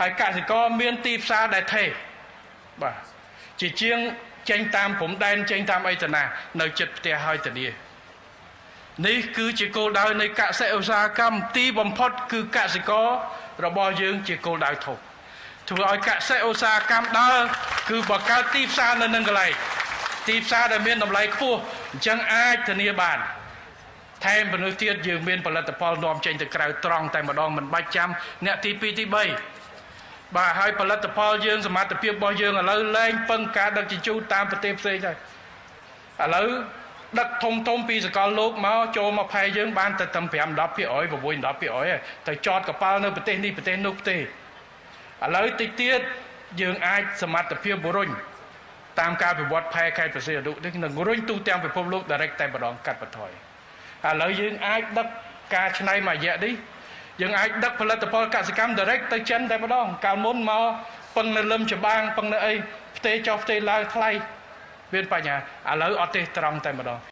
ហើយកសិករមានទីផ្សារដែលថេរបាទជាជាងចេញតាមព្រំដែនចេញតាមអីតាណានៅចិត្តផ្ទះហើយធានានេះគឺជាគោលដៅនៃកសិឧស្សាហកម្មទីបំផុតគឺកសិកររបស់យើងជាគោលដៅធំធ្វើឲ្យកសិឧស្សាហកម្មដើរគឺបង្កើតទីផ្សារនៅនឹងកន្លែងទីផ្សារដែលមានតម្លៃខ្ពស់អញ្ចឹងអាចធានាបានថែមមនុស្សទៀតយើងមានផលិតផលនាំចេញទៅក្រៅត្រង់តែម្ដងមិនបាច់ចាំអ្នកទី2ទី3បាទហើយផលិតផលយើងសមត្ថភាពរបស់យើងឥឡូវលែងពឹងការដឹកជញ្ជូនតាមប្រទេសផ្សេងហើយឥឡូវដឹកធំធំពីសកលលោកមកចូលមកផែយើងបានតែត្រឹម5 10% 6 10%ទៅចតកប៉ាល់នៅប្រទេសនេះប្រទេសនោះទេឥឡូវតិចទៀតយើងអាចសមត្ថភាពរុញតាមការពិវត្តផែខេត្តព្រះសីហនុនេះនឹងរុញទូទាំងពិភពលោក direct តែម្ដងកាត់បន្ថយឥឡូវយើងអាចដឹកការច្នៃមួយរយៈនេះយើងអាចដឹកផលិតផលកសិកម្ម direct ទៅចិនតែម្ដងកាលមុនមកពឹងនៅលឹមច្បាងពឹងនៅអីផ្ទេចុះផ្ទេឡើងថ្លៃមានបញ្ហាឥឡូវអត់ទេត្រង់តែម្ដង។